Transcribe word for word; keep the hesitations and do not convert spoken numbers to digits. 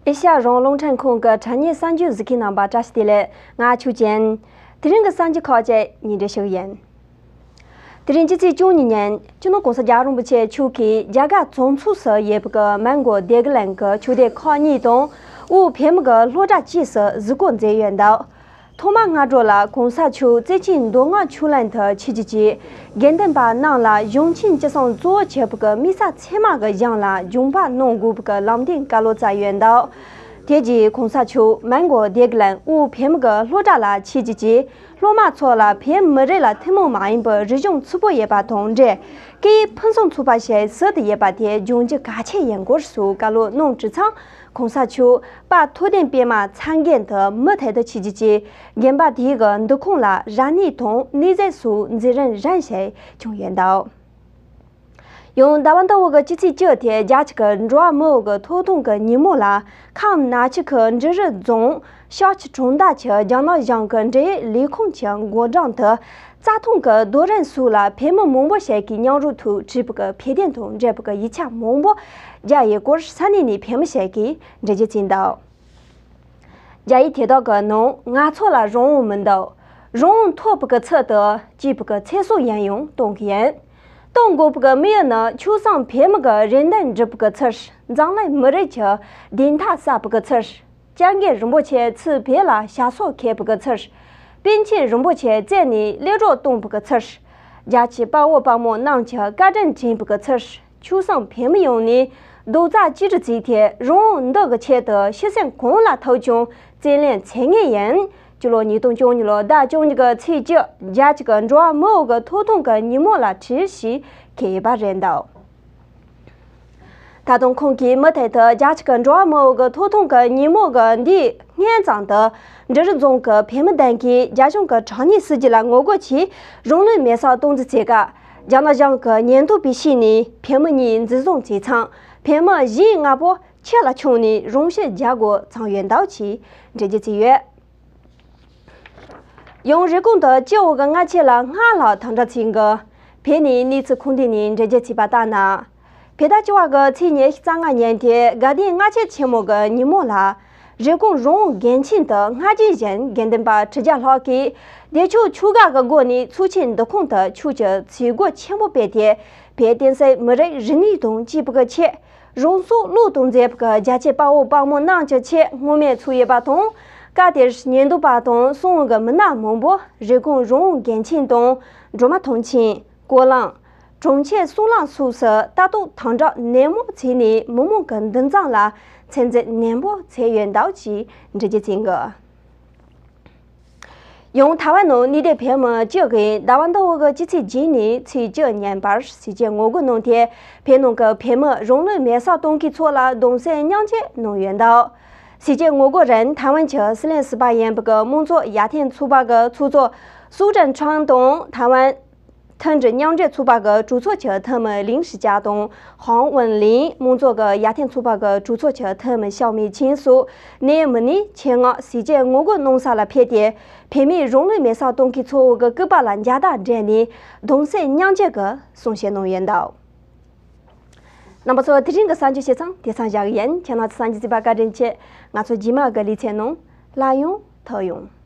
ཨེ་ཤ་ཡ་རང་དབང་རླུང་འཕྲིན་ཁང་གི་དྲ་བརྙན་གསར་འགྱུར་གཟིགས་མཁན་རྣམ་པ་བཀྲ་ཤིས་བདེ་ལེགས། ང་ཆོས་ཅན། དེ་རིང་གི་གསར་འགྱུར་ཁག་ཅིག་སྙན་སྒྲོན་ཞུ་གི་ཡིན། དེ་རིང་སྤྱི་ཚེས་བཅུ་གཉིས་ཉིན་སྤྱི་ནོར་༸གོང་ས་༸རྒྱལ་བ་རིན་པོ་ཆེ་མཆོག་གིས་རྒྱ་གར་བྱང་ཕྱོགས་སུ་ཡོད་པའི་མོན་གྷོ་བདེ་སྐྱིད་གླིང་གི་ཆོས་སྡེ་ཁག་གཉིས་དང་དབུས་བོད་མི་གི་སློབ་གྲྭ་བཅས་སུ་གཟིགས་སྐོར་མཛད་ཡོད་འདུག་ཐོག་མར་སྔ་དྲོ་ལ་༸གོང་ས་མཆོག་རྩེ་ཆེན་མདོ་སྔགས་ཆོས་གླིང་དུ་ཆིབས་བསྒྱུར་གྱིས་དགེ་འདུན་པ་རྣམས་ལ་གཞུང་ཆེན་སྤྱི་གསུམ་གཙོ་བོ་བྱས་པའི་དམིགས་བསལ་ཚད་མ་གི་གཞུང་ལ་སྦྱོང་བརྡར་གནང་དགོས་པའི་ལམ་སྟོན་བཀའ་སློབ་སྩལ་ཡོད་འདུག་དེ་རྗེས་༸གོང་ས་མཆོག་མོན་གྷོ་བདེ་སྐྱིད་གླིང་དབུས་བོད་མི་གི་སློབ་གྲྭ་ལ་ཆིབས་བསྒྱུར་གྱིས་སློབ་མ་ཚོ་ལ་བོད་མི་རིགས་ལ་ཐུན་མོང་མ་ཡིན་པའི་རིག་གཞུང་ཚུད་པོ་ཡོད་པ་དང་འབྲེལ་སྐད་ཡིག་ཕུན་སུམ་ཚོགས་པ་ཞིག་ཟུར་དུ་ཡོད་པ་དེ་སྦྱོང་རྒྱུ་གལ་ཆེ་ཡིན་སྐོར་སོགས་བཀའ་སློབ་གནང་དུས་ཙང་༸གོང་ས་མཆོག་དཔལ་ཐུབ་བསྟན་པད་མ་མཚན་བརྒྱད་དུ་མུ་མཐུད་དུ་ཆིབས་བསྒྱུར་གྱིས་དགོན་པ་དེའི་གི་འདུ་ཁང་ལ་ར་གནས་དང་གནས་ཟིན་སོགས་མཛད་རིམ་རིམ་བཞིན་བྱུང་ཡོད་འདུག་ཡང་ཟླ་བ་འདི་བོ་གི་སྤྱི་ཚེས་བཅུ་དེ་རྒྱ་ཆེ་གི་འགྲོ་བ་མི་བོ་གི་ཐོབ་ཐང་གི་ཉིན་མོ་ལ་ཁམས་སྣ་ཆེ་གི་འབྲི་རུ་རྫོང་ཤར་ཆུ་གྲོང་རྡལ་གྱི་རྒྱ་ནག་གཞུང་གི་འབྲེལ་ཡོད་ལས་ཁུངས་ཀྱི་འགོ་འདྲེན་དུ་རྩྭ་ཐང་གི་རྡོ་རིང་སོགས་ལ་བོད་མི་མང་པོ་ཞིག་གིས་མཉམ་རུབ་ཐོག་བྲིས་པའི་གི་བོད་དོན་དང་འབྲེལ་བའི་གི་ཡིག་ཆ་མང་པོ་བརྒྱབ་ཡོད་སྐོར་ས་གནས་ནས་བོད་མི་ཞིག་གིས་འགྲེལ་བརྗོད་བྱས་འདུག་རྒྱ་ཡིག་དེ་དག་གི་ནང་ང་ཚོ་ལ་རང་དབང་མི་འདུག་རང་དབང་ཐོབ་པའི་གི་ཚུལ་དུ་ཅེས་པའི་གི་ཚེ་སྲོག་ཡིན་ཡང་གཏོང་གི་ཡིན། གཏོང་དགོས་པའི་གི་དམིགས་ཡུལ་ནི་ཆོལ་གསུམ་བོད་མི་གི་རེ་འདུན་འགྲུབ་པའི་གི་ཚུལ། འཛམ་གླིང་མི་རིགས་ཀྱི་བདེན་མཐའ་གསལ་བའི་གི་ཚུལ། སྐྱབས་མགོན་རིན་པོ་ཆེ་ཚུར་བོད་ལ་ཞབས་སོར་འཁོད་པའི་གི་ཚུལ། པཎ་ཆེན་རིན་པོ་ཆེ་བཙལ་ནས་སླེབས་རོགས་གཏོང་བའི་གི་ཚུལ། རྒྱ་ཆེ་དཔའ་བོ་དཔའ་མོ་རྣམས་ཀྱི་བཀའ་དྲིན་དྲན་པའི་གི་ཚུལ། ཆོལ་གསུམ་བོད་མི་ཡོངས་ནས་རྡོག་རྩ་གཅིག་སྒྲིལ་བྱས་ཏེ་རང་དབང་འདི་གི་ཆེད་དུ་ཤི་གསོན་གང་ལ་ཐུག་ཀྱང་རྩོད་ལེན་བྱེད་ངེས་ཡིན། སྤྱི་ལོ་ཉིས་སྟོང་བཅུ་གཉིས་ལོ་ཟླ་བཅུ་གཉིས་ཀྱི་ཚེས་བཅུ་རྒྱ་ཆེ་གི་འགྲོ་བ་མི་བོ་གི་ཐོབ་ཐང་གི་ཉིན་མོ་ལ་བྲིས་ཞེས་འཁོད་ཡོད་པ་རེད་འདུག་ད་དུང་ཁོང་གིས་མུ་མཐུད་དུ་རྒྱ་ཆེ་གི་འགྲོ་བ་མི་བོ་གི་ཐོབ་ཐང་གི་ཉིན་མོ་གི་འདིའི་སྔོན་ཙམ་དུ་འབྲི་རུ་རྫོང་གི་བོད་མི་དག་གིས་རྒྱ་གཞུང་གི་དྲག་གནོན་སྲིད་བྱུས་ལ་ངོ་རྒོལ་གྱིས་རང་ལུས་མེར་སྲེག་གཏོང་རྩིས་བྱེད་སྐབས། རྒྱ་ནག་གཞུང་གི་ཉེན་རྟོག་པས་ཤེས་ནས་བོད་མི་གཉིས་འཛིན་བཟུང་བྱས་ཙང་། བོད་མི་བཞི་ལྔ་པོ་ཕྱི་ལ་མཆོངས་ནས་རང་ཤི་རྒྱག་དགོས་ཚང་ཡོད་འདུག་ཅེས་འགྲེལ་བརྗོད་བྱས་ཡོད། ཡང་རེབ་གོང་དུ་སྤྱི་འོག་གི་སྔ་ཆད་ལ་སྔར་ལྷག་དམ་དྲག་བྱས་འགི། བོད་ནས་གནས་ཚུལ་ཁུངས་ལྡན་ནས་འགྲེལ་བརྗོད་བྱས་པ་ལྟར་ན། བོད་ཟླ་བཅུ་བ་གི་ཚེས་ཉི་ཤུ་རྩ་ལྔ་ཉིན་དེ་དགའ་ལྡན་སྔ་ཕྱི་ཆེན་མོ་གི་ཉིན་མོ་ལ། རེབ་གོང་རང་དབང་དགོན་ཆེན་དུ་སྔ་རྗེས་བཞིན་དགེ་འདུན་པ་ཁྲི་བརྒྱ་ལྷག་གིས་བདེ་མཆོག་ཆོས་སྒར་གྱི་སྒོ་ནས་ཚོགས་ཆེན་འདུ་ཁང་དུ་ཆོས་ཀྱི་མཛད་སྒོ་ཆེན་པོ་སྤེལ་ཏེ། བོད་བསྟན་སྲིད་མི་རིགས་རིག་གནས་དང་བཅས་པའི་ཆེད་རང་སྲོག་བློས་གཏོང་མཛད་པའི་རྒྱ་ཆེ་དཔའ་བོ་དཔའ་མོ་རྣམས་ཀྱི་ཆེད་བསྔོ་སྨོན་ཚོགས་ཡོད་པ་དང་། སྐབས་དེར་ཉེན་རྟོག་པ་དང་གསང་བའི་མི་སྣ་མང་པོ་རེབ་གོང་རང་དབང་དགོན་ཆེན་དང་སྒྲོལ་མ་ཐང་ཆེན། སྐོར་ལམ། གྲོང་ཁྱེར་གསུང་ལམ་སོགས་སུ་ལྟ་རྟོག་དམ་དྲག་ནན་མོ་བྱས་ནས་མི་མང་གི་འདུ་འཛོམས་ལ་ཚད་འཛིན་ནན་པོ་བྱས་ཡོད་འདུག་ཅེས་འགྲེལ་བརྗོད་བྱས་འདུག་ཡང་ཐའེ་ཝན་ནང་གནས་སྡོད་བོད་མི་བཅུ་གིས་ཟླ་བ་འདི་བོ་གི་སྤྱི་ཚེས་བརྒྱད་ནས་ཚེས་བཅུ་ཉིན་བར་ཟས་བཅད་ངོ་རྒོལ་གནང་སྟེ། བོད་ནང་གི་བོད་མི་རང་ལུས་མེར་སྲེག་གཏོང་མཁན་ཚོ་ལ་གདུང་སེམས་མཉམ་སྐྱེད་གནང་ཡོད་འདུག་ཟས་བཅད་ངོ་རྒོལ་རིང་ཐའེ་ཝན་གྱི་སྲིད་བློན་ཟུར་པ་ཡིན་པའི་གི་དམངས་གཙོ་ཡར་ཐོན་ཚོགས་པ་གི་ཚོགས་གཙོ་སུའུ་ཀྲེན་ཁྲང་དང་ཐའེ་ཝན་མཐུན་སྒྲིལ་མཉམ་འབྲེལ་ཚོགས་པ་གི་གྲོས་ཚོགས་ཀྱི་འཐུས་མི་ལིང་ཧྲི་ཅཱ་དང་ཧང་ཝུན་ལིན། དམངས་གཙོ་གི་ཡར་ཐོན་ཚོགས་པ་གི་གྲོས་ཚོགས་ཀྱི་འཐུས་མི་ཞའོ་མེ་ཆིན་སོགས་གནད་ཡོད་མི་སྣས་ཆེད་མངགས་ཟས་བཅད་ངོ་རྒོལ་གནང་ས་ལ་ཕེབས་ཏེ། བོད་མིའི་རང་ལུས་མེར་སྲེག་གཏོང་མཁན་ཚོ་བོ་གི་སྐུ་པར་ལ་མཇལ་དར་སྒྲེང་ནས་གདུང་སེམས་མཉམ་སྐྱེད་ཀྱི་གསུང་བཤད་གནང་ཡོད་འདུག་རྣམ་པ་ཚོ། དེ་རིང་གི་གསར་འགྱུར་བྱས་ཙང་དེ་ཙམ་བཞག་གི་ཡིན། ཁྱེད་རྣམ་ཚོ་གསར་འགྱུར་གཟིགས་པར་བཀའ་དྲིན་ཆེ། ང་ཚོ་རྗེས་མ་གི་ལེ་ཚན་ནང་སླར་ཡང་ཐུག་ཡོང་།